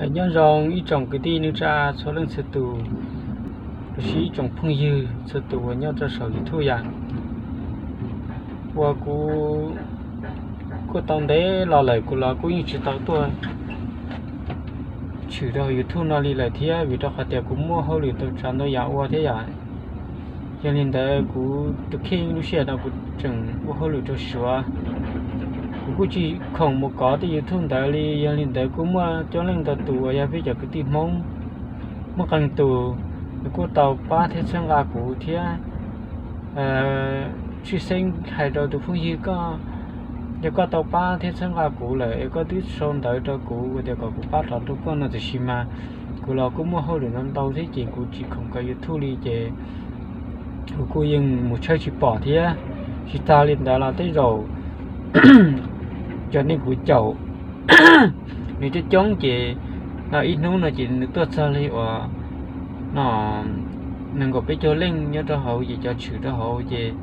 Nyob zoo ib tsoom kwv tij neej tsa txhua leej txhua tus, los sis ib tsoom phooj ywg txhua tus uas nyob rau saum YouTube yom. Uas kuv kuj tau ntev los lawm kuv los kuj yeej tsis tau tuaj tshwm rau YouTube no li lawm thiab, vim rau qhov tias kuv muaj hauj lwm tau tsav ntau yam ua thiab yom. Yog li ntawd kuv tus kheej lub sij hawm no kuv tseem ua hauj lwm rau Suav, kuv kuj tsis khoom mus kov tej YouTube ntawd li. Yog li ntawd kuj muaj coob leej ntau tus uas yog peb cov kwv tij Hmoob muaj qee tus, nws kuj tau pab thiab txhawb nqa kuv thiab. Tshwj xeeb hais rau tus phooj ywg koj, yog koj tau pab thiab txhawb nqa kuv lawm es koj twb sau ntawv rau kuv tias kom kuv pab rov rau koj no, tiam sis mas kuv los kuj muaj hauj lwm ntau ntau thiab ces kuv tsis khoom kov YouTube li ces kuv kuj yeej mus tshawb tsis pom thiab. Tsis tas li ntawd los tej zaum cov neeg kuv caum nws coob coob ces no ib hnub no ces nws tuaj txog li uas no nees nkaum peb caug leej nyob rau hauv ces cov tshwm rau hauv ces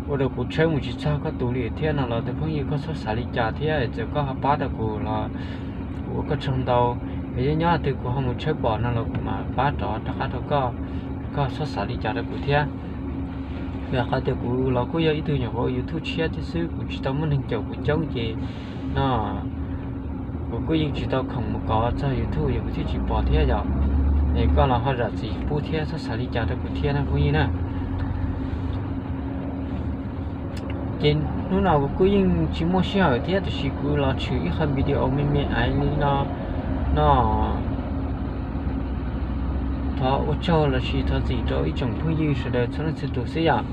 ua rau kuv tshawb mus tsis txog koj tus li thiab no los tus phooj ywg koj txhob xav li cas thiab, txawm koj ho pab rau kuv los kuv ua koj tsaug ntau. Es nyob nyob twg kuv ho mus tshawb pom no los kuv mam pab rov rov qab rau koj, koj txhob xav li cas rau kuv thiab. Vim qhov tias kuv los kuj yog ib tug nyuam qhuav ua YouTube tshiab thiab xwb, kuv tsis tau muaj neeg caum kuv coob ces no kuv kuj yeej tsis tau khoom mus kov txog YouTube yog kuv thiaj tsis pom thiab yom. Es koj los ho zam txim pub thiab txhob xav li cas rau kuv thiab na phooj ywg na. Ces hnub no kuv kuj yeej tsis muaj sij hawm thiab, tiam sis kuv los tshwm ib qho video me me aiv li no, no thov ua tsaug los sis thov txim rau ib tsoom phooj ywg sawv daws txhua leej txhua tus xwb yom.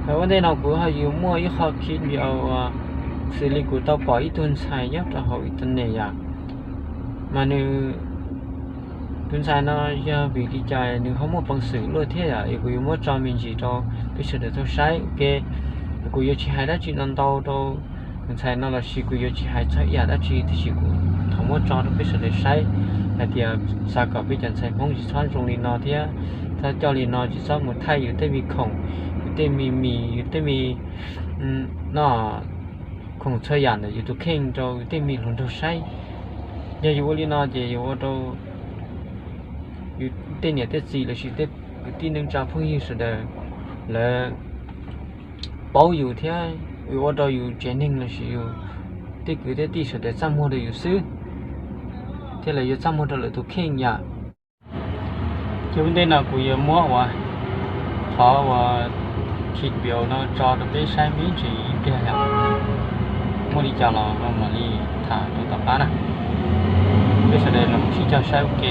Ua ntej no kuv ho yuav muaj ib qho clip video uas xws li kuv tau pom ib tug ntxhais nyob rau hauv internet yom, mas nws, tus ntxhais no yog vim li cas nws ho muaj peev xwm luaj thiab yom, es kuv yuav muab tso me ntsis rau peb sawv daws tau saib ua ke. Kuv yuav tsis hais dab tsi no ntau rau tus ntxhais no los sis kuv yuav tsis hais txog ib yam dab tsi, tiam sis kuv thov muab tso rau peb sawv daws saib hais tias xav kom peb cov ntxhais Hmoob tsis txhob zoo li no thiab txhob coj li no, tsis txhob mus thaij yus tej me khoom, yus tej me mis, yus tej me no khoom txhua yam ntawm yus tus kheej rau yus tej me hluas nraug saib. Yog yus ua li no ces yus ua rau yus tej niam tej txiv los sis tej kwv tij neej tsa phooj ywg sawv daws lawv paub yus thiab, yus ua rau yus tsev neeg los sis yus tej kwv tej tij sawv daws txaj muag rau yus xwb, thiab lawv yuav txaj muag rau lawv tus kheej yom. Ces ua ntej no kuv yuav muab ua qhov uas clip video no tso rau peb saib me ntsis ib pliag yom. Muaj li cas los mam li tham rau tom qab na. Peb sawv daws los sib cog saib ua ke.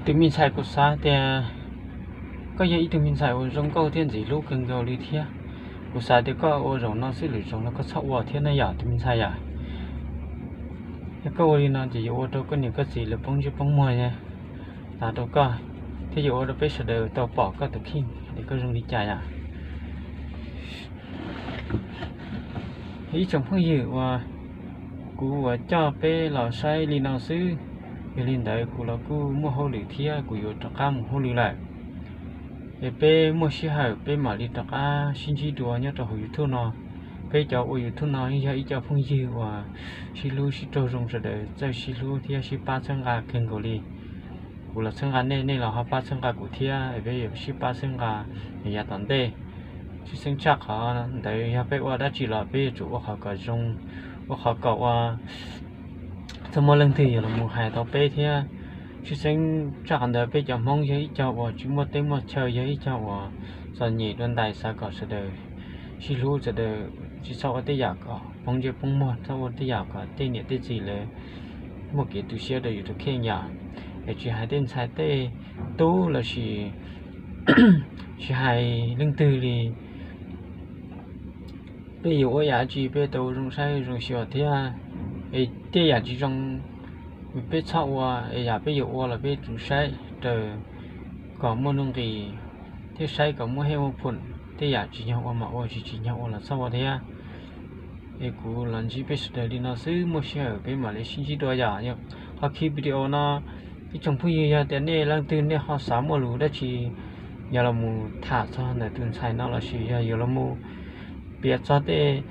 Tus me ntxhais, kuv xav tias koj yog ib tug me ntxhais uas zoo nkauj thiab ntxim hlub kawg nkaus li thiab. Kuv xav tias koj ua zaum no xwb lwm zaus no koj txhob ua thiab na yom tus me ntxhais yom. Yog koj ua li no ces yuav ua rau koj niam koj txiv lawv poob ntsej poob muag tas rau koj, thiab yuav ua rau peb sawv daws tau pom koj tus kheej tias koj zoo li cas yom. Ib tsoom phooj ywg uas kuv uas coj peb los saib li no xwb, yog li ntawd kuv los kuj muaj hauj lwm thiab kuv yuav rov qab mus hauj lwm lawm. Es peb muaj sij hawm peb mam li rov qab sib ntsib dua nyob rau hauv YouTube no. Peb cov ua YouTube no yog ib co phooj ywg uas sib hlub sib raug zoo sawv daws, txawj sib hlub thiab sib pab txhawb nqa kawg nkaus li. Kuv los txhawb nqa nej, nej los ho pab txhawb nqa kuv thiab, peb yuav sib pab txhawb nqa yav tom ntej. Tsis xeeb tshaj qhov ntawd yog peb ua dab tsi los peb yuav tsum ua qhov kom zoo, ua qhov kom ua txhob muaj leej twg yuav los mus hais tau peb thiab. Tsis xeeb tshaj qhov ntawd peb cov Hmoob yog ib co uas tsis muaj teb muaj chaw, yog ib co uas txom nyem dua ntais, xav kom sawv daws sib hlub, sawv daws tsis txhob ua tej yam kom poob ntsej poob muag, txhob ua tej yam kom tej niam tej txiv lawv muaj kev tu siab rau yus tus kheej yom. Es tsis hais tej ntxhais tej tub los sis tsis hais leej twg li, peb yuav ua yam tsi peb tau zoo saib zoo xyuas thiab. Es tej yam tsis zoo peb txhob ua, es yam peb yuav ua los peb tsum saib raws kom muaj nuj nqis thiab saib kom muaj hej muaj phum. Tej yam tsim nyog ua mas ua, tsis tsim nyog ua los txhob ua thiab. Es kuv los ntsib peb sawv daws li no xwb, muaj sij hawm peb mam li sib ntsib dua yom. Qhov clip video no, ib tsoom phooj ywg, yog tias nej leej twg nej ho xav muaj lus dab tsi yuav los mus tham txog ntawm tus ntxhais no los sis yog yuav los mus Yog txog tej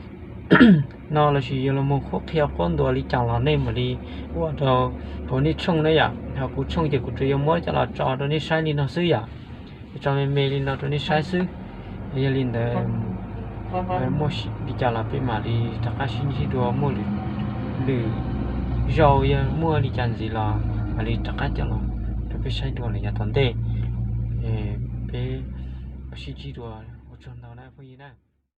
no lossis yuav los mus qhuab qhia quab ntuas li cas los nej mam li ua rau hauv nej tshooj na yom. Hauv kuv tshooj ces kuv tsuas yuav muab coj los tso rau nej saib li no xwb yom. Tso me me li no rau nej saib xwb. Yog li ntawd, muaj li cas los peb mam li rov qab sib ntsib dua, muaj lwm zaus yog muaj li cas ntxiv los mam li rov qab coj los rau peb saib dua lawm yav tom ntej. Peb sib ntsib dua, ua tsaug ntau na phooj ywg na.